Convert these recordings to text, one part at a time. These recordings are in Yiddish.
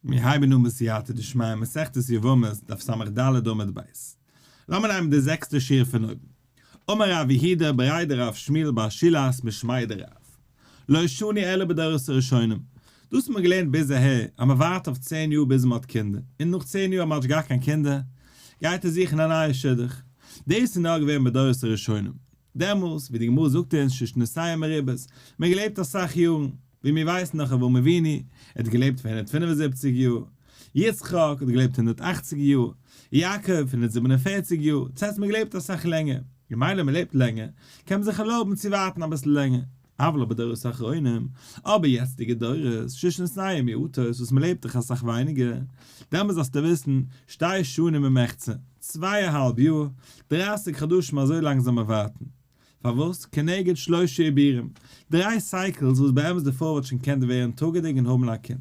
מיר הייבן אן בסייעתא דשמיא מסכת יבמות דף ס"ד עמוד ב'. לאמיר נעמען די זעקסטע שורה פון אויבן. אמר רב יהודה בריה דרב שמואל בר שילת משמיה דרב. לא שנו אלא בדורות הראשונים. דאס האט מען געלערנט ביז אהער אז מען ווארט אויף צען יאר ביז מען האט קינדער, און נאך צען יאר אז מען האט נישט געהאט קיין קינדער גייט ער זוכן א נייע שידוך. דאס איז נאר געווען בדורות הראשונים. דעמאלס, ווי די גמרא זאגט אונז ששנותיהם מרובות, מען האט געלעבט אסאך יארן, ווי מיר ווייסן נאך אברהם אבינו, ער האט געלעבט פאר 175 יאר, יצחק האט געלעבט 180 יאר, יעקב 147 יאר, דאס הייסט מען האט געלעבט אסאך לענגער, ממילא מען לעבט לענגער, קען מען זיך ערלויבן צו ווארטן אביסל לענגער, אבל בדורות האחרונים, אבער יעצטיגע דורות, ששנותיהם מועטות, וואס מען לעבט דאך אסאך ווייניגער, דעמאלס זאלסטו וויסן, שתי שנים ומחצה, צוויי א האלב יאר, דרייסיג חדשים אזוי לאנג זאל מען ווארטן. פארוואס? כנגד שלושה עיבורים, דריי cycles וואס באמת די פרוי וואלט שוין געקענט ווערן טראגעדיג און האבן א קינד.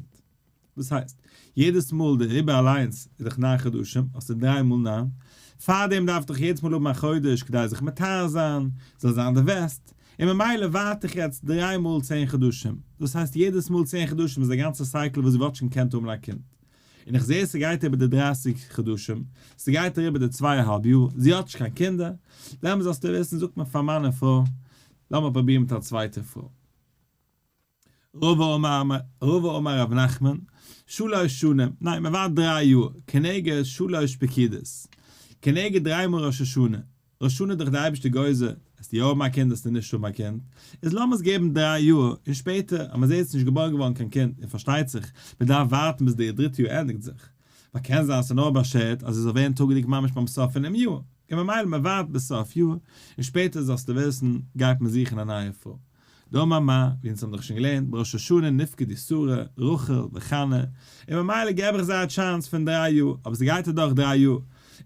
דאס הייסט, יעדעס מאל די עיבור אליינס איז דאך ניין חדשים, האסטו דריי מאל ניין, פארדעם דארף דאך יעדעס מאל האבן א חודש כדי זיך מטהר זיין, זאל זיין די וסת, און ממילא ווארט איך יעצט דריי מאל 10 חדשים, דאס הייסט יעדעס מאל 10 חדשים איז א גאנצע cycle וואס זי וואלט שוין געקענט האבן א קינד. און איך זע ס'גייט איבער די 30 חדשים, ס'גייט אריבער די צוויי אהאלב יאר, זי האט נישט קיין קינדער, דעמאלס זאלסטו וויסן, זאגט מען פאר מאן און פרוי, לאמיר פרובירן מיט א צווייטע פרוי. רבא אמר רבא אמר רב נחמן, שלוש שנים, ניין, מען ווארט דריי יאר, כנגד שלוש פקידות, כנגד דריי מאל ראש השנה, ראש השנה איז דאך די אייבערשטער גוזר, וועסטו יא האבן א קינד וועסטו נישט האבן א קינד, איז לאמיר עס געבן דריי יאר, און שפעטער אז מען זעט עס איז נישט געבוירן געווארן קיין קינד, און פארשטייט זיך, מען דארף ווארטן ביז די דריטע יאר ענדיגט זיך, ווייל קען זיין עס איז נאר באשערט אז זי זאל ווערן טראגעדיג ממש ביים סוף פונעם יאר, און ממילא מען ווארט ביז סוף יאר, און שפעטער זאלסטו וויסן, גייט מען זוכן א נייע פרוי. דאמר מר, ווי אונז האבן דאך שוין געלערנט, בראש השנה נפקדו שרה, רחל, וחנה, און ממילא געב איך זיי א chance פון דריי יאר, אבער ס'גייט אדורך דריי יאר,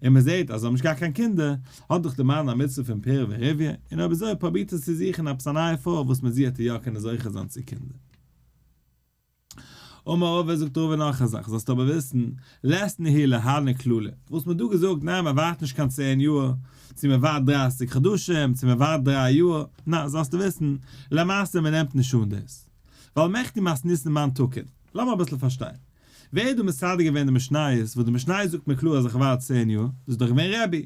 און מען זעט אז זיי האבן נישט געהאט קיין קינדער, האט דאך דער מאן א מצוה פון פריה ורביה, און אויב אזוי פרובירט ער צו זוכן עפעס א נייע פרוי וואס מיט זי וועט ער יא קענען זוכה זיין צו קינדער. אמר רבא זאגט רבא נאך א זאך, זאלסטו אבער וויסן, לית ניהו להני כללי, וואס מ'האט דא געזאגט, ניין מען ווארט נישט קיין צען יאר, צו מען ווארט דרייסיג חדשים, צו מען ווארט דריי יאר, ניין זאלסטו וויסן, למעשה מען נעמט נישט אן דאס. ווייל מכדי מתניתין מאן תקין. לאמיר אביסל פארשטיין. ווער האט דא מסדר געווען די משניות, וואס די משניות זאגט מיר קלאר אז איך ווארט צען יאר, דאס איז דאך געווען רבי.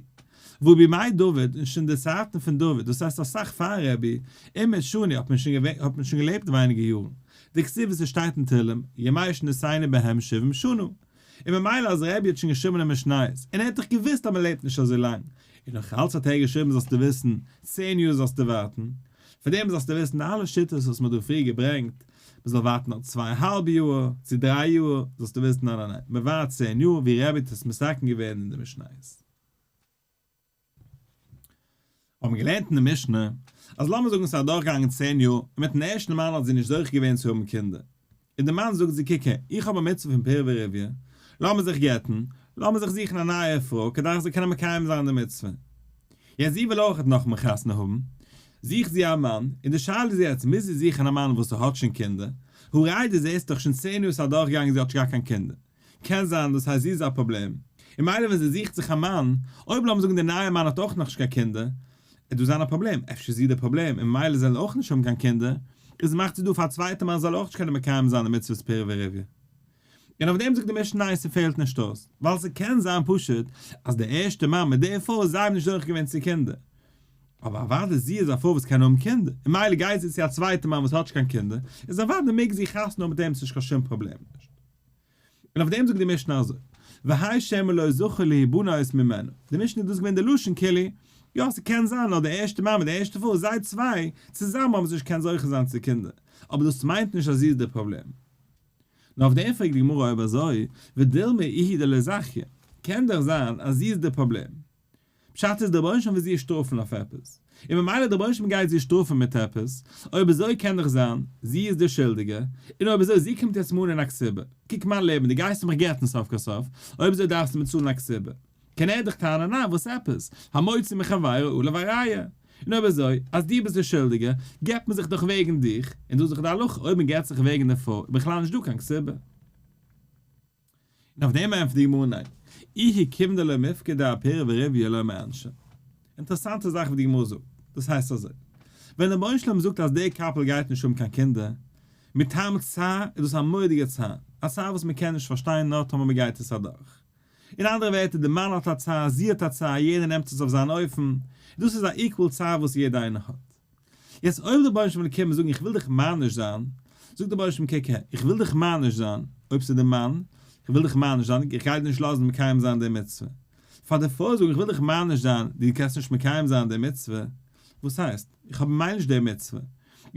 והא בימי דוד, און שוין די צייטן פון דוד, דאס הייסט אסאך פאר רבי, אימער שני האט מען שוין האט מען שוין געלעבט ווייניגער יארן. דכתיב וואס עס שטייט אין תהלים, ימי שנותינו בהם שבעים שנה. און ממילא אז רבי האט שוין געשריבן אין משניות, און ער האט דאך געוואוסט אז מען לעבט נישט אזוי לאנג, און נאך אלץ האט ער געשריבן זאלסטו וויסן, צען יאר זאלסטו ווארטן. פאר דעם זאלסטו וויסן די אלע שיטות וואס מען האט דא פריער געברענגט, מען זאל ווארטן נאך צוויי אהאלב יאר, צו דריי יאר, זאלסטו וויסן ניין ניין ניין, מען ווארט צען יאר ווי רבי האט עס מתקן געווען אין די משניות. האבן געלערנט אין די משנה, אז לאמיר זאגן ס'איז אדורכגעגאנגען צען יאר, און מיטן ערשטן מאן האט זי נישט זוכה געווען צו האבן קינדער. און דער מאן זאגט זי, קוק הער, איך האב א מצוה פון פריה ורביה, לאמיר זיך גט'ן, לאמיר זיך זוכן א נייע פרוי כדי איך זאל קענען מקיים זיין די מצוה. יעצט זי וויל אויכעט נאכאמאל חתונה האבן, זוכט זי א מאן, און די שאלה איז יעצט, מוז זי זוכן א מאן וואס האט שוין קינדער? הא ראי' דו זעסט דאך שוין צען יאר ס'איז אדורכגעגאנגען זי האט נישט געהאט קיין קינדער. קען זיין דאס הייסט זי איז א פראבלעם, און מילא ווען זי זוכט זיך א מאן, אויב לאמיר זאגן דער נייער מאן האט אויך נאכנישט קיין קינדער, וועט דאס זיין א פראבלעם, אפשר איז זי די פראבלעם און מילא זאל ער אויך נישט האבן קיין קינדער, איז מאכט זי דא פאר א צווייטע מאן זאל אויך נישט קענען מקיים זיין די מצוות פריה ורביה. און אויף דעם זאגט די משנה ניין ס'פעלט נישט אויס, ווייל ס'קען זיין פשוט אז דער ערשטער מאן מיט די פרוי זיי האבן נישט זוכה געווען צו קינדער, אבער אוודאי זי איז א פרוי וואס קען האבן קינדער, און מילא גייט זי צו א צווייטע מאן וואס האט נישט קיין קינדער, איז אוודאי מעג זי חתונה האבן מיט אים ס'נישט קיין שום פראבלעם נישט. און אויף דעם זאגט די משנה אזוי, והאי שמא לא זכו להבנות ממנה, די משנה איז דאס געווען די לשון כאילו, יא ס'קען זיין אז די ערשטע מאן מיט די ערשטע פרוי זיי צוויי צוזאמען האבן זיי נישט געקענט זוכה זיין צו קינדער, אבער דאס מיינט נישט אז זי איז די פראבלעם. נאר אויף דעם פרעגט די גמרא אויב אזוי, ודילמא איהי דלא זכיא, קען דאך זיין אז זי איז די פראבלעם. פשט איז דער רבונו של עולם וויל זי שטראפן אויף עפעס, און ממילא דער רבונו של עולם גייט זי שטראפן מיט עפעס, אויב אזוי קען דאך זיין, זי איז די שולדיגע, און אויב אזוי זי קומט יעצט מאנען א כתובה, קוק מיין לעבן, דו גייסט מיך גט'ן סוף כל סוף, אויב אזוי דארפסטו מיר צאלן א כתובה. קען ער דאך טענה'ן ניין וואס עפעס, המוציא מחבירו עליו הראיה, און אויב אזוי, אז דו ביסט די שולדיגע, גט מען זיך דאך וועגן דיך, און דא איז דאך די הלכה, אויב מען גט זיך וועגן די פרוי, איז בכלל נישט דא קיין כתובה. און אויף דעם ענטפערט די גמרא ניין, איהי כיוון דלא מיפקדה אפריה ורביה לא מענשא. אינטערעסאנטע זאך וואס די גמרא זאגט, דאס הייסט אזוי, ווען דער רבונו של עולם זאגט אז דער couple גייט נישט האבן קיין קינדער, מטעם צער איז דאס א מורא'דיגע צער. א צער וואס מען קען נישט פארשטיין נאר טאמער מען גייט עס אדורך. אין אנדערע ווערטער די מאן האט א צער, זי האט א צער, יעדער נעמט עס אויף זיין אופן, דאס איז א equal צער וואס יעדער איינער האט. יעצט אויב דער רבונו של עולם קומט זאגן איך וויל דיך מעניש זיין, זאגט דער רבונו של עולם קוק הער, איך וויל דיך מעניש זיין, אויב ס'איז די מאן, איך וויל דיך מעניש זיין, איך גיי דיר נישט לאזן מקיים זיין די מצוה. פאר די פרוי זאגן איך וויל דיך מעניש זיין, דו קענסט נישט מקיים זיין די מצוה, וואס הייסט? איך האב ממילא נישט די מצוה.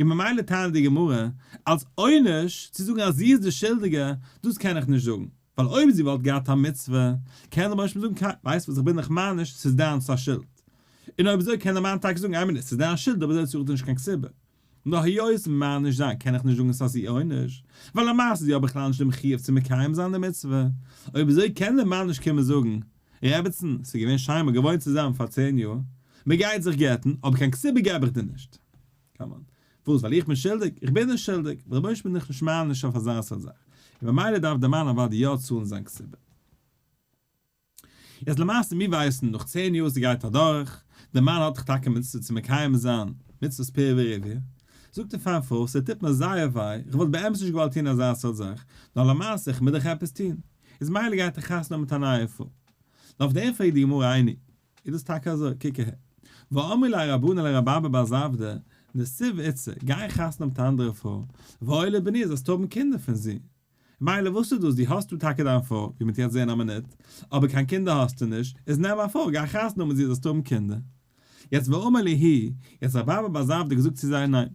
און ממילא טענה'ט די גמרא, אלס עונש, צו זאגן אז זי איז די שולדיגע, דאס קען איך נישט זאגן, ווייל אויב זי וואלט געהאט א מצוה, קען דער רבונו של עולם זאגן, ווייסט וואס, איך בין דיך מעניש, ס'איז דיינס א שולד. און אויב אזוי קען דער מאן טאקע זאגן, איין מינוט, ס'איז דיין שולד, אבער זי האט נישט קיין כתובה. נאר היות מעניש זיין קען איך נישט זאגן ס'איז איר עונש, ווייל למעשה זי האט בכלל נישט דעם חיוב צו מקיים זיין די מצוה, אויב אזוי קען דער מאן נישט קומען זאגן, רעבעצן, ס'איז געווען שיין מ'האט געוואוינט צוזאמען פאר צען יאר, מ'גייט זיך גט'ן, אבער קיין כתובה געב איך דיר נישט. come on. וואס, ווייל איך בין שולדיג? איך בין נישט שולדיג, דער רבונו של עולם בין איך נישט מעניש אויף אזא סארט זאך, און ממילא דארף דער מאן אוודאי יא צאלן זיין כתובה. יעצט למעשה מיר ווייסן נאך צען יאר ס'גייט אדורך, דער מאן האט דאך טאקע מצוה צו מקיים זיין מצוות פריה ורביה, זאגט ער פארן פרוי ס'טוט מיר זייער וויי, איך וואלט באמת נישט געוואלט טון אזא סארט זאך, נאר למעשה איך מוז דאך עפעס טון, איז מילא גייט ער חתונה האבן מיט א נייע פרוי. נאר אויף דעם פרעגט די גמרא איני, איז דאס טאקע אזוי? קוק אהער, ואמרי ליה רבנן לר' אבא בר זבדא, נסיב איתתא, גיי חתונה האבן מיט א אנדערע פרוי, ואוליד בני זאלסטו האבן קינדער פון זי. מילא וואס איז דאס, דו האסט דא טאקע דיין פרוי, ווי מ'וועט יעצט זען א מינוט, אבער קיין קינדער האסטו נישט, איז נעם א פרוי, גיי חתונה האבן מיט זי זאלסטו האבן קינדער. יעצט ואמר להו, יעצט ר' אבא בר זבדא געזאגט צו זיי ניין,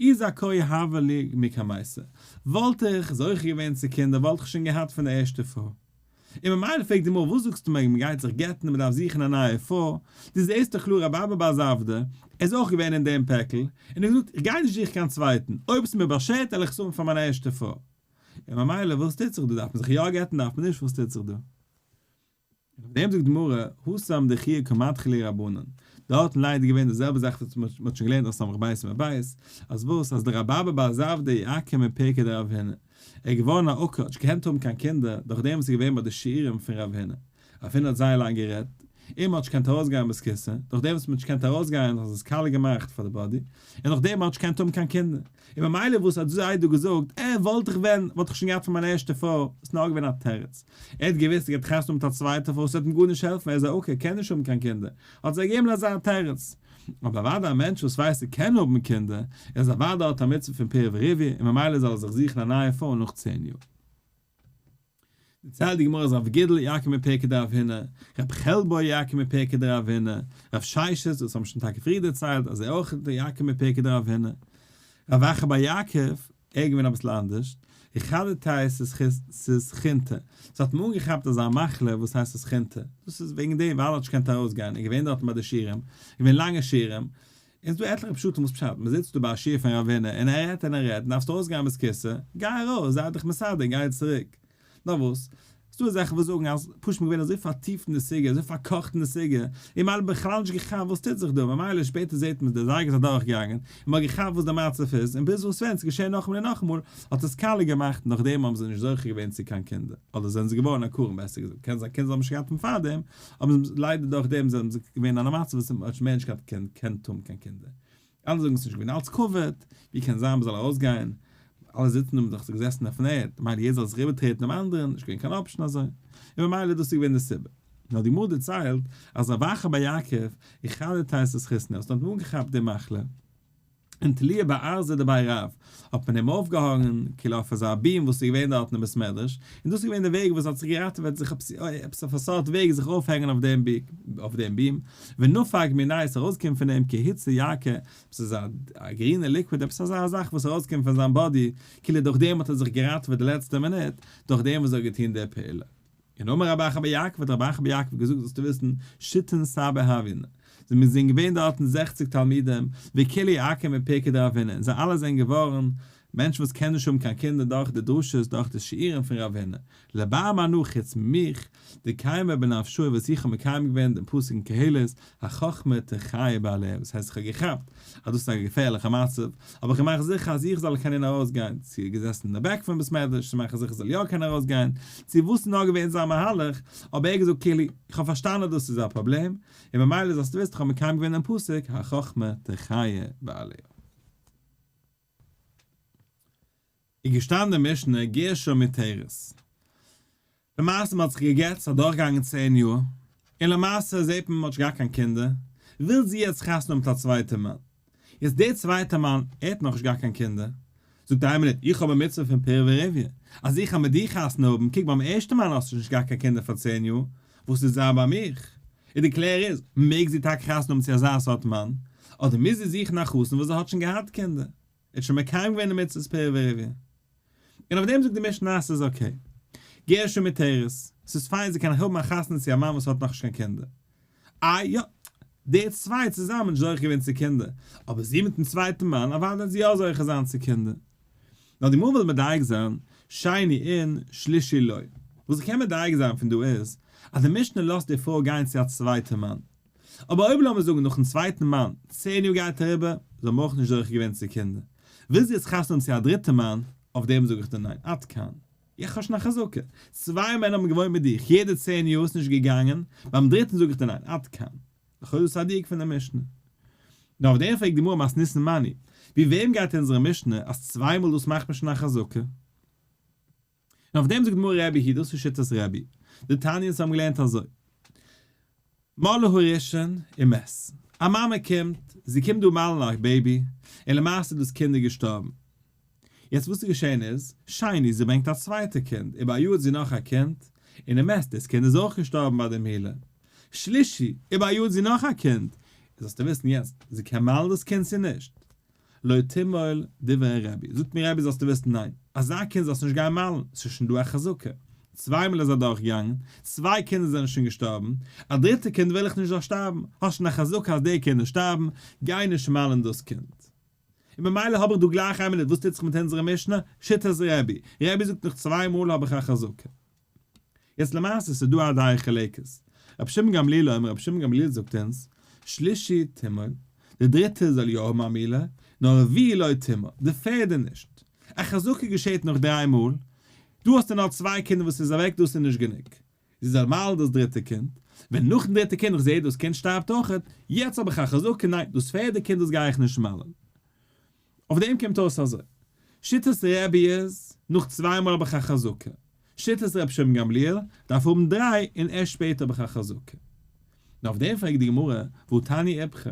אי זכאי הוה לי מקמייתא, וואלט איך זוכה געווען צו קינדער וואלט איך שוין געהאט פון די ערשטע פרוי. און ממילא פרעגט די גמרא וואס זאגסטו מיר מ'גייט זיך גט'ן און מ'דארף זוכן א נייע פרוי, דו זעסט דאך קלאר רבי אבא בר זבדא, ער איז אויך געווען אין דעם פעקל, און ער האט געזאגט איך גיי נישט זוכן קיין צווייטן, אויב ס'איז מיר באשערט וועל איך עס האבן פאר מיין ערשטע פרוי. און ממילא וואס טוט זיך דא, דארף מען זיך יא גט'ן דארף מען נישט, וואס טוט זיך דא? און אויף דעם זאגט די גמרא, התם דחויי קא מדחי להו רבנן, דארטן ליידער געווען די זעלבע זאך וואס מ'האט שוין געלערנט אויף סמך בית עמוד בית, אז וואס אז דרבי אבא בר זבדא איעקר מפירקא דרב הונא, ער איז געווארן א עקר, האט נישט געקענט האבן קיין קינדער, דורך דעם וואס איז געווען ביי די שיעורים פון רב הונא. רב הונא האט זייער לאנג גערעדט, און מ'האט נישט געקענט ארויסגיין בית הכסא, דורך דעם וואס מ'האט נישט געקענט ארויסגיין האט עס קאליע געמאכט פאר די body, און דורך דעם האט נישט געקענט האבן קיין קינדער. און ממילא וואס האט זיי דא געזאגט, אה, וואלט איך ווען, וואלט איך שוין געהאט פון מיין ערשטע פרוי, איז נאר געווען א תירוץ. ער האט געוואוסט ער גייט חתונה האבן מיט א צווייטע פרוי, ס'וועט אים גארנישט העלפן, ער איז א עקר, קען נישט האבן קיין קינדער, האט זיי געגעבן אזא תירוץ. אבער אוודאי א מענטש וואס ווייסט ער קען האבן קינדער, איז אוודאי האט א מצוה פון פריה ורביה, און ממילא זאל ער זיך זוכן א נייע פרוי נאך צען יאר. דערציילט די גמרא אז רב גידל איעקר מפירקא דרב הונא, רב חלבו איעקר מפירקא דרב הונא, רב ששת, דאס האבן מיר שוין טאקע פריער דערציילט אז ער אויך איעקר מפירקא דרב הונא, רב אחא בר יעקב, ער איז געווען אביסל אנדערש, איחדתיה ססחינתא, ס'האט אים אנגעכאפט אזא מחלה וואס הייסט ססחינתא, דאס איז וועגן דעם ווייל ער האט נישט געקענט ארויסגיין, ער איז געווען דארטן ביי די שיעורים, געווען לאנגע שיעורים, און ס'דא עטליכע פשטים וואס פשט, מ'זיצט דא ביי א שיעור פון רב הונא און ער רעדט און ער רעדט, דארפסט ארויסגיין בית הכסא, גיי ארויס, זיי דיך מסדר און גיי צוריק. נאר וואס, ס'דא אזעלכע וואס זאגן אז פשוט מ'איז געווען אזוי פארטיפט אין די סוגיא, אזוי פארקאכט אין די סוגיא, און מ'האט בכלל נישט געכאפט וואס טוט זיך דא, ממילא שפעטער זעט מען די זייגער איז אדורכגעגאנגען, און מ'האט געכאפט וואס די מצב איז, און ביז וואס ווען ס'איז געשען נאכאמאל און נאכאמאל, האט עס קאליע געמאכט, נאכדעם האבן זיי נישט זוכה געווען צו קיין קינדער, אדער זענען זיי געווארן עקרים בעסער געזאגט, קען זיין קינדער האבן נישט געהאט פון פארדעם, אבער ליידער דורכדעם זענען זיי געווען אין א מצב וואס מ'האט שוין מער נישט געקענט האבן קיין קינדער. אלע זאגן ס'נישט געווען אלץ כבוד, ווי קען זיין מ'זאל ארויסגיין, אלע זיצן האבן זיך געזעסן אויפן ערד, ממילא יעדער זאל זיך איבערטרעטן דעם אנדערן, נישט געווען קיין option אזוי, און ממילא דאס איז געווען די סיבה. נאר די גמרא דערציילט אז רב אחא בר יעקב איחדתיה ססחינתא, האט אים אנגעכאפט די מחלה, און תלייה בארזא דבי רב, האט מען אים אויפגעהאנגען כאילו אויף אזא beam וואס איז געווען דארטן אין בית מדרש, און דאס איז געווען די וועג וואס האט זיך געראטעוועט זיך עפעס אויף א סארט וועג זיך אויפהענגען אויף דעם אויף דעם beam, ונפק מיניה איז ארויסגעקומען פון אים כהוצא ירקא, עפעס אזא א גרינע liquid עפעס אזא זאך וואס איז ארויסגעקומען פון זיין body, כאילו דורך דעם האט ער זיך געראטעוועט די לעצטע מינוט, דורך דעם וואס ער האט געטון די פעולה. און אמר רבי אחא בר יעקב האט רבי אחא בר יעקב געזאגט זאלסטו וויסן, שיתין סבי הויין, זיי זענען געווען דארטן זעכציג תלמידים, וכולהו איעקרו מפירקא דרב הונא, און זיי אלע זענען געווארן מענטשן וואס קענען נישט האבן קיין קינדער דורך די דרשות, דורך די שיעורים פון רב הונא, לבר מינן חוץ מיך, דקיימא בנפשאי וואס איך האב מקיים געווען דעם פסוק אין קהלת, החכמה תחיה בעליה, וואס הייסט איך האב געכאפט אז דאס איז א געפערליכע מצב, האב איך געמאכט זיכער אז איך זאל קענען ארויסגיין, צו געזעסן אין די back פון בית מדרש צו מאכן זיכער איך זאל יא קענען ארויסגיין, צו וואס איז נאר געווען זיין מהלך, אבער ער האט געזאגט כאילו, איך האב פארשטאנען אז דאס איז א פראבלעם, און ממילא זאלסטו וויסן איך האב מקיים געווען דעם פסוק, החכמה תחיה בעליה. איז געשטאנען די משנה גירשה מותרת. למעשה מען האט זיך גע'גט, ס'איז אדורכגעגאנגען 10 יאר, און למעשה זעט מען מען האט נישט געהאט קיין קינדער, וויל זי יעצט חתונה האבן מיט א צווייטע מאן. יעצט דער צווייטער מאן, ער האט נאכנישט געהאט קיין קינדער, זאגט ער איין מינוט, איך האב א מצוה פון פריה ורביה, אז איך האב מיט דיר חתונה האבן, קוק ביים ערשטן מאן האסטו נישט געהאט קיין קינדער פאר 10 יאר, וואס וועט זיין ביי מיך? און די קלער איז, מעג זי טאקע חתונה האבן צו אזא סארט מאן, אדער מוז זי זוכן א חתן וואס ער האט שוין געהאט קינדער, ער האט שוין מקיים געווען די מצוות פריה ורביה? און אויף דעם זאגט די משנה אז ס'איז okay. גירשה מותרת, ס'איז פיין זי קען האבן א חתונה צו א מאן וואס האט נאכנישט קיין קינדער. איי יא, די צוויי צוזאמען נישט זוכה געווען צו קינדער, אבער זי מיטן צווייטן מאן אוודאי וועט זי יא זוכה זיין צו קינדער. נאר די גמרא וויל מדייק זיין, שני אין, שלישי לא. וואס איך קען מדייק זיין פון דא איז, אז די משנה לאזט די פרוי גיין צו א צווייטע מאן. אבער אויב לאמיר זאגן נאכן צווייטן מאן, 10 יאר גייט אריבער, זיי האבן אויך נישט זוכה געווען צו קינדער, וויל זי יעצט חתונה האבן צו א דריטע מאן, אויף דעם זאג איך דיר ניין, עד כאן. איך האב שוין א חזקה. צוויי מענער האבן געוואוינט מיט דיך, יעדע 10 יאר איז נישט געגאנגען, ביים דריטן זאג איך דיר ניין, עד כאן. לכאורה דאס איז א דיוק פון די משנה. נאר אויף דעם פרעגט די גמרא מתניתין מני, ווי וועם גייט אונזערע משנה אז צוויי מאל דאס מאכט מען שוין א חזקה? און אויף דעם זאגט די גמרא רבי היא, דאס איז שיטת רבי. דתניא אונז האבן געלערנט אזוי. מלה הראשון ומת. א מאמע קומט, זי קומט דא מל'ן א baby, און למעשה דאס קינד איז געשטארבן. יעצט וואס איז געשען איז, שני, זי ברענגט א צווייטע קינד, איבער א יאר האט זי נאך א קינד, און ומת, דאס קינד איז אויך געשטארבן ביי די מילה. שלישי, איבער א יאר האט זי נאך א קינד, איז זאלסטו וויסן יעצט, זי קען מל'ן דאס קינד צו נישט? לא תמול דברי רבי, זאגט מיר רבי זאלסטו וויסן ניין, אזא קינד זאלסטו נישט גיין מל'ן, ס'איז שוין דא א חזקה, צוויי מאל איז אדורך געגאנגען, צוויי קינדער זענען שוין געשטארבן, א דריטע קינד וויל איך נישט זאל שטארבן, האסט שוין א חזקה אז די קינדער שטארבן, גיי נישט מל'ן דאס קינד. און ממילא האב איך דא גלייך איין מינוט, וואס טוט זיך מיט אונזערע משנה? שיטת רבי, רבי זאגט נאך צוויי מאל האב איך א חזקה. יעצט למעשה ס'איז דא א דעה חולקת, רבי שמעון גמליאל אומר, רבי שמעון גמליאל זאגט אונז, שלישי תמול, די דריטע זאל יא האבן א מילה, נאר רביעי לא תמול, די פערדע נישט. א חזקה געשעט נאך דריי מאל, דא האסטו נאר צוויי קינדער וואס איז אוועק דאס איז נישט גענוג. זי זאל מל'ן דאס דריטע קינד, ווען נאכן דריטע קינד איך זעה דאס קינד שטארבט אויכעט, יעצט האב איך א חזקה, ניין, דאס פערדע קינד דאס גיי איך נישט מל'ן. אויף דעם קומט אויס אזוי, שיטת רבי איז, נאך צוויי מאל האב איך א חזקה, שיטת רבי שמעון גמליאל, דארף האבן דריי און ערשט שפעטער האב איך א חזקה. און אויף דעם פרעגט די גמרא, והא תניא איפכא?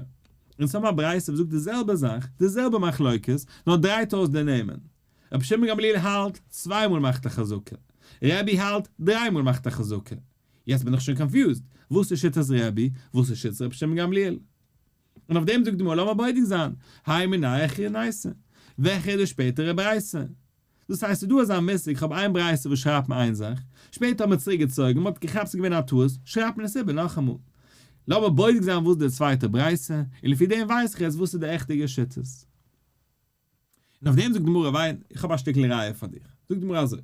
אונז האבן א ברייתא וואס זאגט די זעלבע זאך, די זעלבע מחלוקת, נאר דרייט אויס די נעמען. רבי שמעון גמליאל האלט, צוויי מאל מאכט א חזקה. רבי האלט, דריי מאל מאכט א חזקה. יעצט בין איך שוין confused, וואס איז שיטת רבי, וואס איז שיטת רבי שמעון גמליאל? און אויף דעם זאגט די גמרא לאמיר בודק זיין, הי מינייהו אחרנייתא, וועלכע איז די שפעטערע ברייתא? דאס הייסט ס'איז דא אזא מושג, איך האב איין ברייתא וואס שרייבט מיר איין זאך, שפעטער האט מען צוריק געצויגן, מען האט געכאפט ס'איז געווען א טעות, שרייבט מען עס איבער נאכאמאל. לאמיר בודק זיין וואס איז די צווייטע ברייתא, און לפי דעם ווייס איך יעצט וואס איז די עכטיגע שיטות. און אויף דעם זאגט די גמרא וויין, איך האב א שטיקל ראיה פאר דיך. זאגט די גמרא אזוי,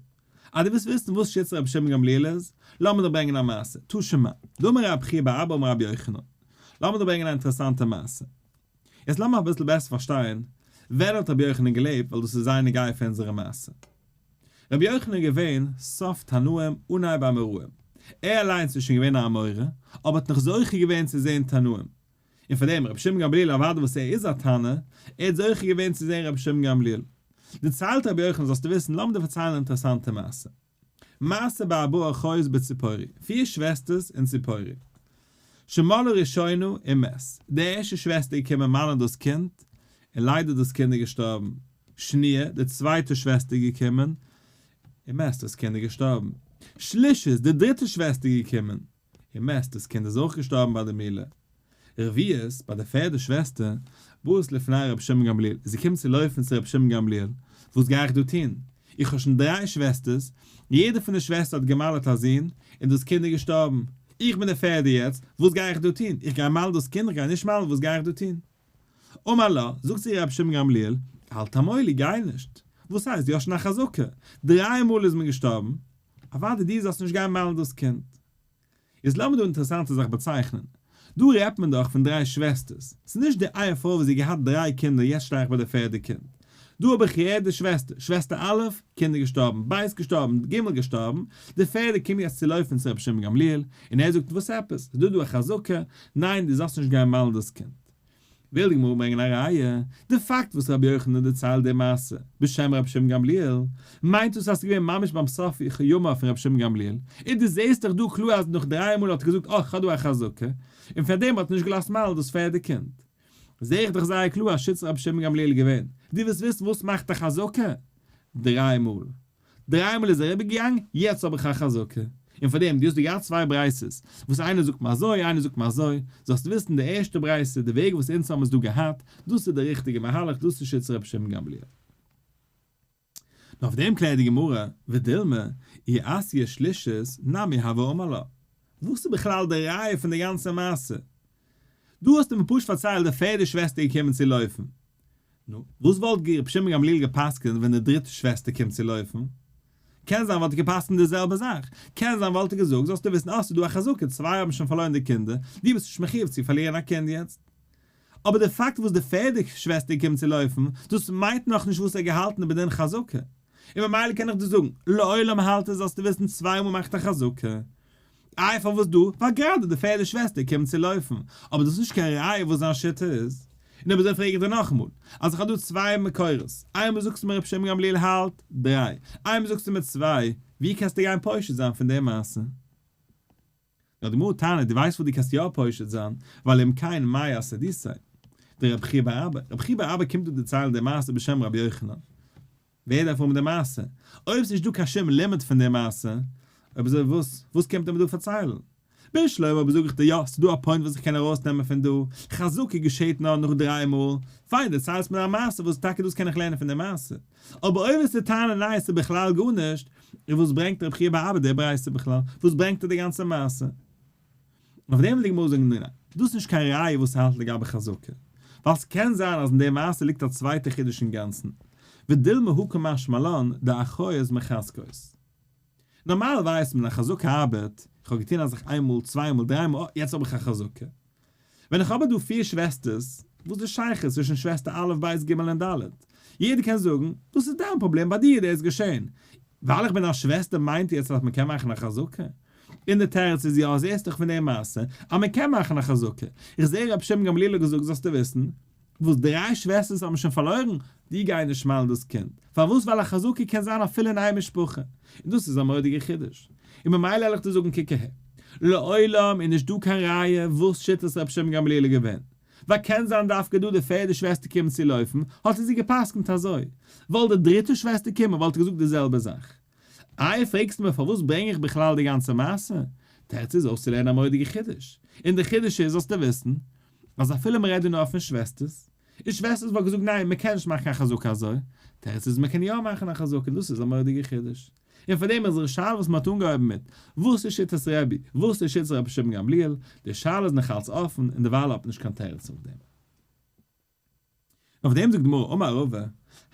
אז דו ווילסט וויסן וואס שיטת רבי שמעון גמליאל איז, לאמיר דיר ברענגען א מעשה, תא שמע, דאמר רב חייא בר אבא אמר רבי יוחנן. לאמיר דיר ברענגען א אינטערעסאנטע מעשה. יעצט לאמיר אביסל בעסער פארשטיין, ווען האט רבי יוחנן געלעבט, ווייל דאס איז זייער נוגע פאר אונזערע מעשה. רבי יוחנן איז געווען סוף תנאים אנהייב אמוראים. ער אליינס איז שוין געווען א אמורא, אבער האט נאך זוכה געווען צו זען תנאים. און פאר דעם רבי שמעון גמליאל אוודאי וואס ער איז א תנא, ער האט זוכה געווען צו זען רבי שמעון גמליאל. דערציילט רבי יוחנן זאלסטו וויסן, לאמיר דיר פארציילן אן אינטערעסאנטע מעשה. מעשה בארבעה אחיות בציפורי, פיר שוועסטערס אין ציפורי. שמלו ראשונה ומת, די ערשטע שוועסטער איז געקומען מל'ן דאס קינד, און ליידער דאס קינד איז געשטארבן. שניה, די צווייטע שוועסטער איז געקומען, ומת, דאס קינד איז געשטארבן. שלישית, די דריטע שוועסטער איז געקומען, ומת, דאס קינד איז אויך געשטארבן ביי די מילה. רביעית, ביי די פערדע שוועסטער, באת לפני רבי שמעון גמליאל, זי קומט צו לויפן צו רבי שמעון גמליאל, וואס גיי איך דא טון? איך האב שוין דריי שוועסטערס, יעדע פון די שוועסטער האט געמל'עט א זון, און דאס קינד איז געשטארבן. איך בין די פערדע יעצט, וואס גיי איך דא טון? איך גיי מל'ן דאס קינד, איך גיי נישט מל'ן, וואס גיי איך דא טון? אמר לה, זאגט צו איר רבי שמעון גמליאל, אל תמולי, גיי נישט. וואס הייסט, דו האסט שוין א חזקה, דריי מאל איז מען געשטארבן, אוודאי דו זאלסט נישט גיין מל'ן דאס קינד. איז לאמיר דא אינטערעסאנטע זאך באצייכענען. דא רעדט מען דאך פון דריי שוועסטערס. ס'איז נישט די איין פרוי וואס זי האט געהאט דריי קינדער יעצט שטיי איך ביי די פערדע קינד. דא האב איך יעדע שוועסטער, שוועסטער א', קינד איז געשטארבן, ב' געשטארבן, ג' געשטארבן, די פערדע קומט יעצט צו לויפן צו רבי שמעון גמליאל, און ער זאגט וואס עפעס? איז דא דא א חזקה? ניין דו זאלסט נישט גיין מל'ן דאס קינד. וויל די גמרא ברענגען א ראיה, די פאקט וואס רבי יוחנן דערציילט די מעשה בשם רבי שמעון גמליאל, מיינט דאס אז ס'איז געווען ממש ביים סוף ימיו פון רבי שמעון גמליאל, און דו זעסט דאך דא קלאר אז נאך דריי מאל האט ער געזאגט אה כ'האב דא א חזקה, און פאר דעם האט ער נישט געלאזט מל'ן דאס פערדע קינד. זע איך דאך זייער קלאר אז שיטת רבי שמעון גמליאל איז געווען, דו ווילסט וויסן וואס מאכט א חזקה? דריי מאל. דריי מאל איז ער אריבערגעגאנגען, יעצט האב איך א חזקה. און פאר דעם, דו האסט דא געהאט צוויי ברייתות, וואס איינער זאגט מיר אזוי, איינער זאגט מיר אזוי, זאלסט וויסן די ערשטע ברייתא, די וועג וואס אונז האבן עס דא געהאט, דאס איז די ריכטיגע מהלך, דאס איז שיטת רבי שמעון גמליאל. נאר אויף דעם קלערט די גמרא, ודילמא, אי אתיא שלישית, נמי הוה אמר לה. וואס איז בכלל די ראיה פון די גאנצע מעשה? דא האסטו מיר פשוט פארציילט די פערדע שוועסטער געקומען צו לויפן. נו, וואס וואלט רבי שמעון גמליאל גע'פסק'נט ווען די דריטע שוועסטער קומט צו לויפן? קען זיין וואלט ער גע'פסק'נט די זעלבע זאך. קען זיין וואלט ער געזאגט, זאלסטו וויסן אה ס'איז דא א חזקה, צוויי האבן שוין פארלוירן די קינדער, דו ביסט נישט מחיוב צו פארלירן א קינד יעצט. אבער די פאקט וואס די פערדע שוועסטער קומט צו לויפן, דאס מיינט נאכנישט וואס ער האט געהאלטן איבער דעם חזקה. און ממילא קען איך דיר זאגן, לעולם האלט ער זאלסטו וויסן צוויי מאל מאכט א חזקה. איי פארוואס דא? ווייל גראדע די פערדע שוועסטער קומט צו לויפן, אבער דאס איז נישט קיין ראיה וואס זיין שיטה איז. און אויב אזוי פרעג איך דיר נאכאמאל, אז איך האב דא צוויי מקורות, איינמאל זאגסטו מיר רבי שמעון גמליאל האלט דריי, איינמאל זאגסטו מיר צוויי, ווי קענסטו גיין פושט זיין פון די מעשה? נאר די גמרא טענה'ט, דו ווייסט וואס דו קענסט יא פושט זיין, ווייל אם כן מאי אסהדותיה דרבי חייא בר אבא, רבי חייא בר אבא קומט דא דערציילן די מעשה בשם רבי יוחנן, ווער דארף האבן די מעשה? אויב ס'נישט דא קיין שום לימוד פון די מעשה, אויב אזוי וואס וואס קומט ער מיר דא פארציילן? בשלמא אויב זאג איך דיר יא, ס'דא א point וואס איך קען ארויסנעמען פון דא, חזקה געשעט נאר נאך דריי מאל, פיין דערציילסט מיר א מעשה וואס טאקע דאס קען איך לערנען פון די מעשה, אבער אויב וועסטו טענה'ן ניין ס'איז בכלל גארנישט, און וואס ברענגט רבי חייא בר אבא די ברייתא בכלל? וואס ברענגט ער די גאנצע מעשה? און אויף דעם וויל די גמרא זאגן ניין, דאס איז נישט קיין ראיה וואס ס'האלט לגבי חזקה, ווייל ס'קען זיין אז אין די מעשה ליגט א צווייטע חידוש אינגאנצן, ודילמא הא קא משמע לן דאחיות מחזקות. נארמאל ווייסט מען א חזקה ארבעט, איך האב געטון א זאך איין מאל, צוויי מאל, דריי מאל, אה, יעצט האב איך א חזקה. ווען איך האב אבער דא פיר שוועסטערס, וואס איז די שייכות צווישן שוועסטער א', ב', ג' און ד'? יעדער קען זאגן, דאס איז דיין פראבלעם, ביי דיר איז דאס געשען. ווייל איך בין א שוועסטער מיינט יעצט אז מען קען מאכן א חזקה? און די תירוץ איז יא, זעסט דאך פון די מעשה אז מען קען מאכן א חזקה. איך זע רבי שמעון גמליאל האט געזאגט זאלסטו וויסן, וואס דריי שוועסטערס האבן שוין פארלוירן, די גייען נישט מל'ן דאס קינד. פארוואס? ווייל א חזקה קען זיין אפילו אין איין משפחה. און דאס איז א מורא'דיגע חידוש. און ממילא וועל איך דיר זאגן קוק אהער. לעולם איז נישט דא קיין ראיה וואס שיטת רבי שמעון גמליאל איז געווען. ווייל קען זיין דווקא דא די פערדע שוועסטער קומען צו לויפן, האט ער זי גע'פסק'נט אזוי. וואלט די דריטע שוועסטער קומען וואלט ער געזאגט די זעלבע זאך. איי פרעגסטו מיר פארוואס ברענג איך בכלל די גאנצע מעשה? תירוץ איז אויסצולערנען א מורא'דיגע חידוש. און די חידוש איז זאלסטו וויסן, אז אפילו מ'רעדט דא נאר פון שוועסטערס, און שוועסטערס וואלט געזאגט ניין מ'קען נישט מאכן א חזקה אזוי, תירוץ איז מ'קען יא מאכן א חזקה און דאס איז א מורא'דיגע חידוש. און פאר דעם איז די שאלה וואס מ'האט אנגעהויבן מיט, וואס איז שיטת רבי, וואס איז שיטת רבי שמעון גמליאל, די שאלה איז נאכאלץ אפן און דערווייל האט מען נישט קיין תירוץ אויף דעם. אויף דעם זאגט די גמרא אמר רבא,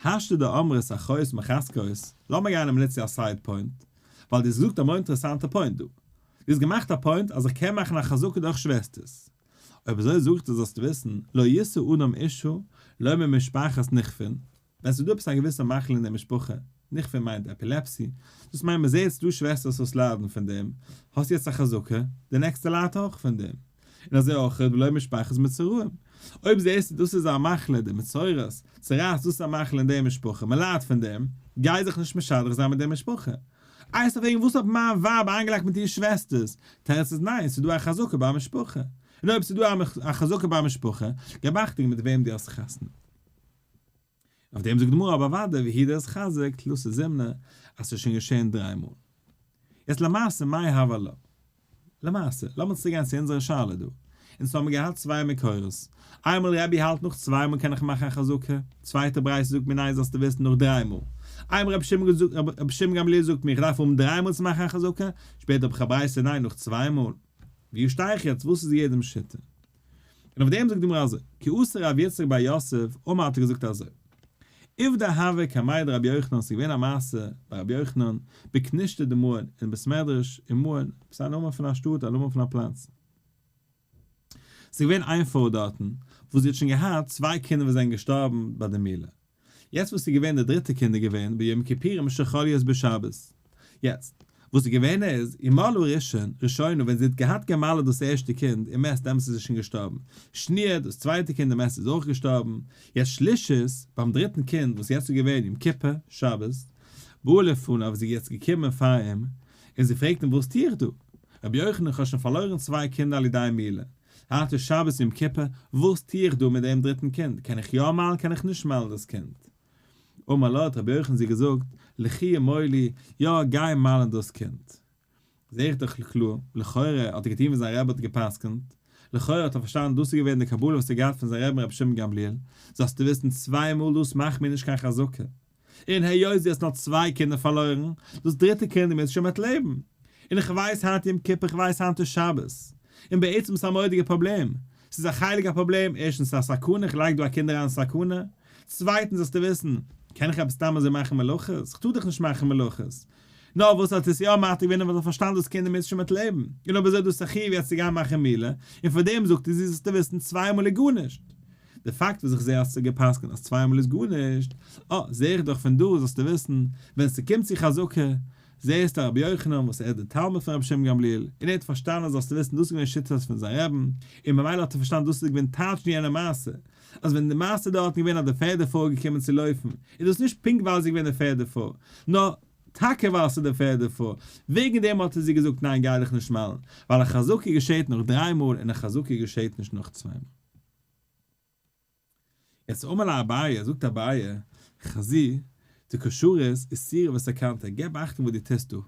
השתא דאמרת אחיות מחזקות, לאמיר גיין א מינוט צו א side point, ווייל דו האסט געזאגט א מאוד אינטערעסאנטע point דא. דו האסט געמאכט א point אז איך קען מאכן א חזקה דורך שוועסטערס. אויב אזוי זאג איך דיר זאלסטו וויסן, לא ישא אדם אשה לא ממשפחת נכפין, ווען ס'איז דא עפעס א געוויסע מחלה אין די משפחה, נכפין מיינט epilepsy, דאס מיינט מ'זעהט ס'דא שוועסטערס וואס ליידן פון דעם, האסט יעצט א חזקה, די נעקסטע ליידט אויך פון דעם. און אזוי אויך ולא משפחת מצורעים. אויב זעהסטו דאס איז א מחלה, די מצורעת, צרעת, דאס איז א מחלה אין די משפחה, מ'ליידט פון דעם, גיי זיך נישט משדך זיין מיט די משפחה. איי וועסטו פרעגן וואס האט מיין ווייב איינגעלייגט מיט איר שוועסטערס? תירוץ איז ניין, ס'איז דא א חזקה ביי א משפחה. און אויב ס'איז דא א חזקה ביי א משפחה, געב אכטונג מיט וועם דו האסט חתונה. אויף דעם זאגט די גמרא אבער אוודאי והוא דאיתחזק תלתא זימני אז ס'איז שוין געשען דריי מאל. יעצט למעשה מאי הוה עלה? למעשה, לאמיר צוריק גיין צו אונזערע שאלה דא. אונז האבן געהאט צוויי מקורות. איינמאל רבי האלט נאך צוויי מאל קען איך מאכן א חזקה, צווייטע ברייתא זאגט מיר ניין זאלסטו וויסן נאך דריי מאל. איינמאל רבי שמעון געזאגט רבי שמעון גמליאל זאגט מיר איך דארף האבן דריי מאל צו מאכן א חזקה, שפעטער האב איך א ברייתא ניין נאך צוויי מאל. וואו שטיי איך יעצט וואס איז יעדעמ'ס שיטה? און אויף דעם זאגט די גמרא אזוי, כי אתא רב יצחק בר יוסף אמר האט ער געזאגט אזוי, עובדא הוה קמיה דרבי יוחנן ס'איז געווען א מעשה ביי רבי יוחנן בכנישתא דמעון אין בית מדרש אין מעון, עפעס א נאמען פון א שטאט א נאמען פון א פלאץ, ס'איז געווען איין פרוי דארטן וואס זי האט שוין געהאט צוויי קינדער וואס זענען געשטארבן ביי די מילה, יעצט וואס איז געווען די דריטע קינד איז געווען ביום כיפורים שחל להיות בשבת, יעצט. וואס איז געווען איז, ומלה ראשון, ראשונה, ווען זי האט געהאט גע'מל'ט דאס ערשטע קינד, ומת, דעמאלטס איז זי שוין געשטארבן. שניה, דאס צווייטע קינד, ומת איז אויך געשטארבן. יעצט שלישית, ביים דריטן קינד, וואס יעצט איז געווען יום כיפור, שבת, באה לפניו איז זי יעצט געקומען פאר אים, און זי פרעגט אים וואס טו איך דא? רבי יוחנן איך האב שוין פארלוירן צוויי קינדער על ידי מילה, היינט איז שבת יום כיפור, וואס טו איך דא מיט דעם דריטן קינד, קען איך יא מל'ן קען איך נישט מל'ן דאס קינד? אמר לה האט רבי יוחנן זי געזאגט, לכי ומולי, יא גיי מל'ן דאס קינד. זע איך דאך קלאר, לכאורה האט ער געטון ווי זיין רבי האט גע'פסק'נט, לכאורה האט ער פארשטאנען דאס איז געווען די קבלה וואס ער האט געהאט פון זיין רבי'ן רבי שמעון גמליאל, זאלסטו וויסן צוויי מאל דאס מאכט מיר נישט קיין חזקה, און היות דו האסט נאר צוויי קינדער פארלוירן, דאס דריטע קינד איז שוין מיט לעבן, און איך ווייס היינט יום כיפור איך ווייס היינט איז שבת, און בעצם איז עס א מורא'דיגע פראבלעם, ס'איז א חלק הפראבלעם, ערשטנס ס'איז א סכנה איך לייג דא א קינד אריין אין סכנה, צווייטנס זאלסטו וויסן, קען איך עפעס סתם אזוי מאכן מלאכות? כ'טאר דאך נישט מאכן מלאכות. נאר וואס האט עס יא מתיר געווען ווייל ער האט פארשטאנען דאס קינד איז שוין מיט לעבן, און אויב אזוי איז דאס א חיוב יעצט צו גיין מאכן מילה, און פאר דעם זאגט ער זי זאלסטו וויסן צוויי מאל איז גארנישט. די פאקט וואס איך זע אז ס'איז גע'פסק'נט אז צוויי מאל איז גארנישט, אה, זע איך דאך פון דא זאלסטו וויסן, ווען ס'קומט צו חזקה, זעהסטו רבי יוחנן וואס ער איז דער תלמיד פון רבי שמעון גמליאל, און ער האט פארשטאנען זאלסטו וויסן דאס איז געווען שיטת פון זיין רעבן, און ממילא האט ער פארשטאנען דאס איז געווען טייטש אין יענע מעשה, אז ווען די מעשה דארטן געווען אז די פערדע פרוי איז געקומען צו לויפן, איז דאס נישט פונקט ווייל זי איז געווען די פערדע פרוי, נאר טאקע ווייל ס'איז די פערדע פרוי, וועגן דעם האט ער זי געזאגט ניין גיי דיך נישט מל'ן, ווייל א חזקה געשעהט נאך דריי מאל און א חזקה געשעהט נישט נאך צוויי מאל. יעצט אמר ליה אביי, זאגט אביי, חזי, דקא שרית איסורא וסכנתא, געב אכטונג וואס דו טוסט דא.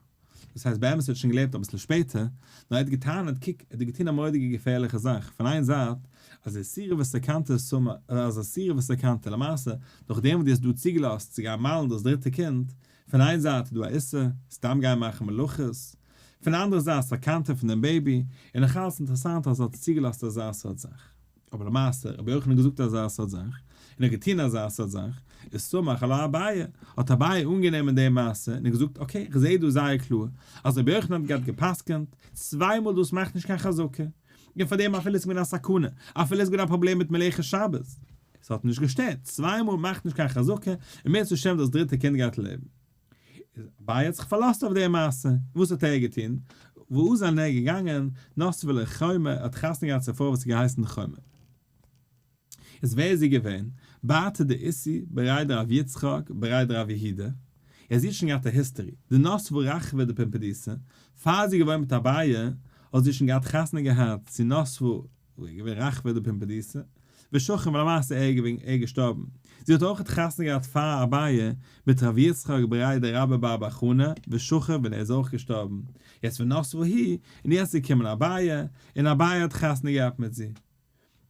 דאס הייסט באמת ער האט שוין געלעבט אביסל שפעטער, נאר ער האט געטענה'ט, קוק, ער האט דא געטון א מורא'דיגע געפערליכע זאך, פון איין זייט, אז איסורא וסכנתא סמא, אז איסורא וסכנתא, למעשה, נאכדעם וואס דו האסט דא צוגעלאזט צו גיין מל'ן דאס דריטע קינד, פון איין זייט איז דא א איסור, סתם גיין מאכן מלאכות, פון די אנדערע זייט סכנתא פון דעם baby, און נאכאלץ אינטערעסאנט אז ער האט צוגעלאזט אזא סארט זאך. אבער למעשה, רבי יוחנן האט געזאגט אזא סארט זאך, און ער האט געטון אזא סארט זאך, איז סמך עלה אביי, האט אביי אנגענומען די מעשה, און געזאגט, okay, איך זעה דא זייער קלאר, אז רבי יוחנן האט געהאט גע'פסק'נט, צוויי מאל דאס מאכט נישט קיין חזקה, און פאר דעם אפילו עס איז געווען א סכנה, אפילו עס איז געווען א פראבלעם מיט מלאכת שבת, עס האט נישט געשטערט, צוויי מאל מאכט נישט קיין חזקה, און אם ירצה השם דאס דריטע קינד גייט לעבן. איז אביי האט זיך פארלאזט אויף די מעשה, וואס האט ער געטון? וואו זענען ער געגאנגען? נסבה לחומא, ער האט חתונה געהאט צו א פרוי וואס האט געהייסן חומא. איז ווער איז זי געווען? בתר דאיתתא בריה דרב יצחק בריה דרב יהודה, ער זי האט שוין געהאט א history, דנסבה רחבה דפומבדיתא, פאר זי איז געווארן מיט אביי האט זי שוין געהאט חתונה געהאט צו נסבה וואו איז געווען רחבה דפומבדיתא, ושכיב ולמעשה ער איז געווען ער געשטארבן. זי האט אויך חתונה געהאט פאר אביי מיט ר' יצחק בריה דרבה בר בר חנה ושכיב און ער איז אויך געשטארבן. יעצט ונסבה היא, און יעצט איז געקומען אביי, און אביי האט חתונה געהאט מיט זי.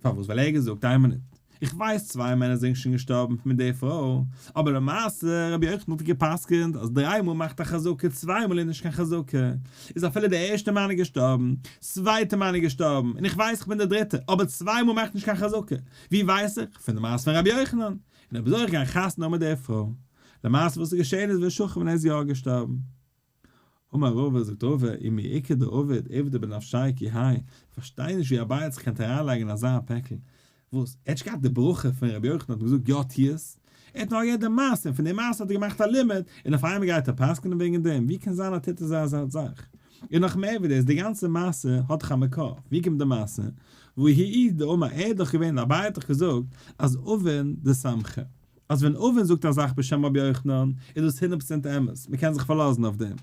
פארוואס? ווייל ער האט געזאגט איין מינוט, איך ווייס צוויי מענער זענען שוין געשטארבן מיט די פרוי, אבער למעשה רבי יוחנן האט גע'פסק'נט אז דריי מאל מאכט א חזקה צוויי מאל איז נישט קיין חזקה, איז אפילו די ערשטע מאן איז געשטארבן, צווייטע מאן איז געשטארבן, און איך ווייס איך בין די דריטע, אבער צוויי מאל מאכט נישט קיין חזקה, ווי ווייס איך? פון די מעשה פון רבי יוחנן, און אויב אזוי איך גיי חתונה האבן מיט די פרוי. למעשה וואס איז געשען איז ושכיב און ער איז יא געשטארבן. אמר רבא, זאגט רבא, ומי איכא דעביד עובדא בנפשיה כי האי, כ'פארשטיי נישט ווי אביי האט זיך געקענט אריינלייגן אין אזא פעקל, וואס? ער האט נישט געהאט די ברכה פון רבי יוחנן האט אים געזאגט יא טו עס, ער האט נאר געהערט די מעשה און פון די מעשה האט ער געמאכט א לימוד, און אויף איינמאל גייט ער פסק'נען וועגן דעם, ווי קען זיין אז טוט אזא אזא זאך? און נאך מער ווי דאס, די גאנצע מעשה האט דאך א מקור, ווי קומט די מעשה? והוא דאמר, ער איז דאך געווען, אביי האט דאך געזאגט אז אבין דסמכא. אז ווען אבין זאגט א זאך בשם רבי יוחנן איז דאס הונדערט פראצענט אמת, מען קען זיך פארלאזן אויף דעם.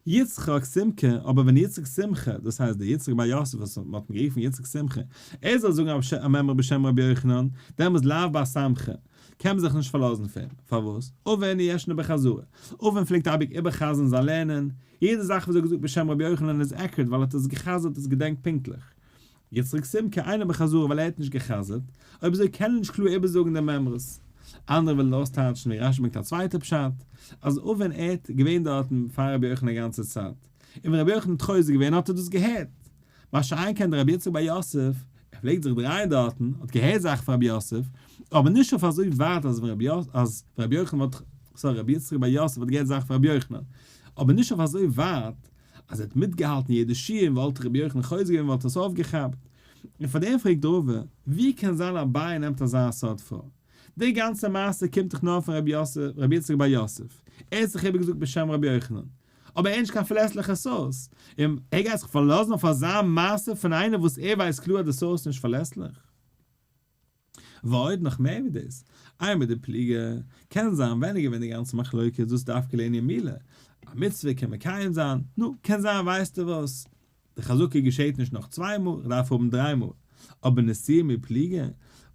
יצחק סומקא, אבער ווען יצחק סומכא, דאס הייסט דער יצחק בר יוסף וואס מען האט אים גערופן יצחק סומכא, ער זאל זאגן א מימרא בשם רבי יוחנן, דעמאלס לאו בר סמכא, קען מען זיך נישט פארלאזן אויף אים. פארוואס? אבין ישנה בחזרה. אבין פלעגט אייביג איבער'חזר'ן זיין לערנען, יעדע זאך וואס ער האט געזאגט בשם רבי יוחנן איז accurate ווייל ער האט עס גע'חזר'ט עס געדענקט פונקטליך. יצחק סומקא אינו בחזרה ווייל ער האט נישט גע'חזר'ט, אויב אזוי קען ער נישט קלאר איבערזאגן די מימרות. אנדערע ווילן אויסטייטשן ווי רשי ברענגט א צווייטע פשט, אז אבין ער האט געווען דארטן פאר רבי יוחנן א גאנצע צייט, און ווען רבי יוחנן האט חוזר געווען האט ער דאס געהערט. מה שאין כן דער רבי יצחק בר יוסף, ער פלעגט זיך דרייען דארטן, האט געהערט זאכן פון רבי יוסף, אבער נישט אויף אזוי ווייט אז ווען רבי אז רבי יוחנן וואלט, sorry רבי יצחק בר יוסף האט געהערט זאכן פון רבי יוחנן, אבער נישט אויף אזוי ווייט אז ער האט מיטגעהאלטן יעדע שיעור און וואלט רבי יוחנן חוזר געווען וואלט ער עס אויפגעכאפט. און פאר דעם פרעגט רבא, ווי קען זיין אביי נעמט אזא סארט פרוי? די גאנצע מעשה קומט דאך נאר פון רבי יוסף, רבי יצחק בר יוסף, ער האט זיך איבערגעזאגט בשם רבי יוחנן. אבער ער איז נישט קיין פארלעסליכע source, און ער גייט זיך פארלאזן אויף אזא מעשה פון איינער וואס ער ווייסט קלאר אז די source איז נישט פארלעסליך. ועוד, נאך מער ווי דאס, אימר דפליגי, קען זיין ווען איז געווען די גאנצע מחלוקת דאס דווקא לענין מילה, א מצוה קען מקיים זיין, נו, קען זיין ווייסטו וואס, די חזקה געשעט נישט נאך צוויי מאל, איך דארף האבן דריי מאל. אבער נישואין מי פליגי,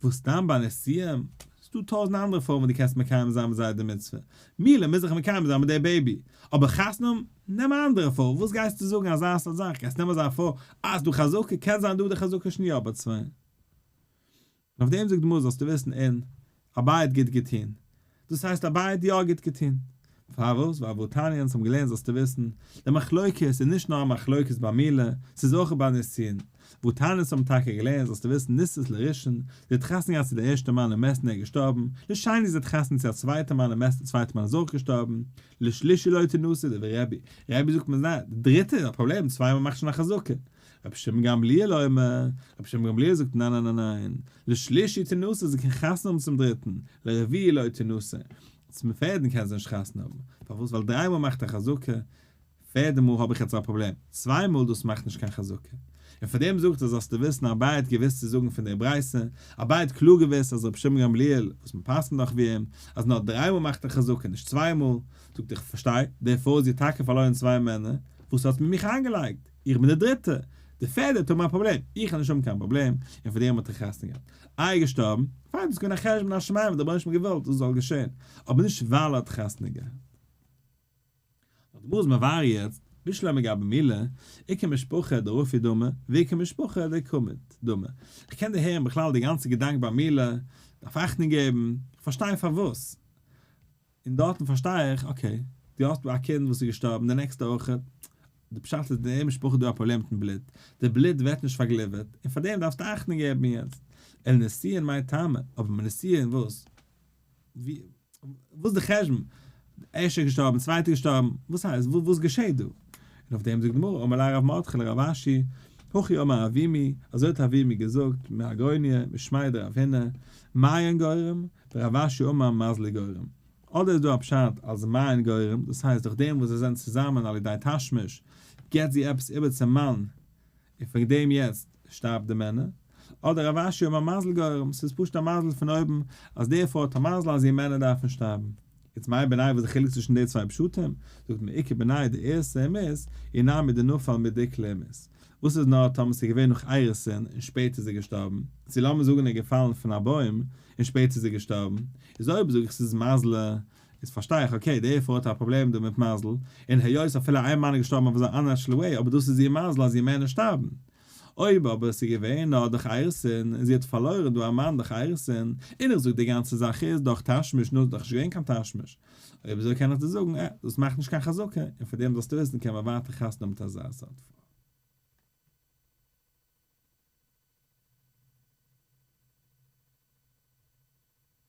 וואס סתם ביי נישואין, ס'דא טויזנט אנדערע פרויען וואס דו קענסט מקיים זיין מיט זיי די מצוה, מילה מוז איך מקיים זיין מיט די baby, אבער חתונה האבן, נעם א אנדערע פרוי, וואס גייסטו זאגן אזא סארט זאך, גייסט נעמען אזא פרוי, אה ס'דא חזקה, קען זיין דא די חזקה שניה אבער צוויי. און אויף דעם זאגט די גמרא זאלסטו וויסן אין אביי האט גוט געטון, דאס הייסט אביי האט יא גוט געטון, פארוואס? ווייל והתניא אונז האבן געלערנט זאלסטו וויסן, די מחלוקת איז נישט נאר א מחלוקת ביי מילה, ס'איז אויך ביי נישואין, והתניא אונז האבן טאקע געלערנט זאלסטו וויסן נישאת לראשון, זי האט חתונה געהאט צו די ערשטע מאן ומת און ער איז געשטארבן, לשני זי האט חתונה צו א צווייטע מאן ומת די צווייטע מאן איז אויך געשטארבן, לשלישי לא תנשא, דברי רבי, רבי זאגט מיר ניין, די דריטע איז א פראבלעם, צוויי מאל מאכט שוין א חזקה, רבי שמעון גמליאל אומר, רבי שמעון גמליאל זאגט ניין ניין ניין ניין, לשלישי תנשא זי קען חתונה האבן צום דריטן, לרביעי לא תנשא, צום פערדן קען זי נישט חתונה האבן, פארוואס ווייל דריי מאל מאכט א חזקה, פערדע מאל האב איך יעצט א פראבלעם, צוויי מאל דאס מאכט נישט קיין חזקה, און פאר דעם זאגט ער זאלסטו וויסן אביי האט געוויסט צו זאגן פון דער ברייתא, אביי האט קלאר געוויסט אז רבי שמעון גמליאל, וואס מען פסק'נט דאך ווי אים, אז נאר דריי מאל מאכט א חזקה נישט צוויי מאל, זאגט איך פארשטיי, די פרוי זי האט טאקע פארלוירן צוויי מענער, וואס האט מען מיך איינגעלייגט? איך בין די דריטע, די פערדע האט האבן א פראבלעם, איך וועל נישט האבן קיין פראבלעם, און פאר דעם האט ער חתונה געהאט. איי געשטארבן? פיין, דאס איז געווען א חשבון השמים וואס דער רבונו של עולם האט געוואלט דאס זאל געשען, אבער נישט ווייל ער האט חתונה געהאט. נאר די גמרא איז מבאר יעצט, בשלמא גבי מילה, איכא משפחה דרפי דמא, ואיכא משפחה דקמיט דמא. איך קען דערהערן בכלל די גאנצע געדאנק ביי מילה, דארף אכטונג געבן, איך פארשטיי פארוואס. און דארטן פארשטיי איך, okay, דו האסט א קינד וואס איז געשטארבן, די נעקסטע אויך, די פשט איז די משפחה דא א פראבלעם מיטן בלוט, די בלוט ווערט נישט פארגליווערט, און פאר דעם דארפסטו אכטונג געבן יעצט. אלא נישואין מאי טעמא, אבער מיט נישואין וואס? ווי, וואס איז די חשבון? די ערשטע איז געשטארבן, צווייטע איז געשטארבן, וואס הייסט, וואס געשעט דא? און אויף דעם זאגט די גמרא, אמר ליה רב מרדכי לרב אשי, הכי אמר אבימי, אזוי האט אבימי געזאגט, מהגוניא, משמיה דרב הונא, מעיין גורם, ורב אשי אמר מזלא גורם. אדער איז דא א פשט אז מעיין גורם, דאס הייסט דורך דעם וואס זיי זענען צוזאמען על ידי תשמיש, געבט זי עפעס איבער צום מאן, און פון דעם יעצט שטארבט די מענער. אדער רב אשי אמר מזל גורם, ס'איז פשוט א מזל פון אויבן אז די פרוי האט א מזל אז איר מענער דארפן שטארבן. יעצט מאי בינייהו וואס איז די חילוק צווישן די צוויי פשטים? זאגט מען איכא בינייהו דאירסי ומית, אי נמי דנפל מדיקלא ומית. וואס איז נאר טאמער ס'איז געווען נאך אירוסין און שפעטער איז ער געשטארבן, צו לאמיר זאגן ער איז געפאלן פון א בוים און שפעטער איז ער געשטארבן, איז אויב זאג איך ס'איז מזלא, איז פארשטיי איך okay די פרוי האט א פראבלעם דא מיט מזל, און היות אפילו איין מאן איז געשטארבן אויף אזא unnatural way אבער דאס איז איר מזל אז איר מענער שטארבן. אויב אבער ס'איז געווען נאר דורך אירוסין און זי האט פארלוירן דא א מאן דורך אירוסין, און איך זאג די גאנצע זאך איז דורך תשמיש נו איז דאך נישט געווען קיין תשמיש. אויב אזוי קען איך דיר זאגן אה דאס מאכט נישט קיין חזקה און פאר דעם זאלסטו וויסן קען מען ווייטער חתונה האבן מיט אזא סארט פרוי.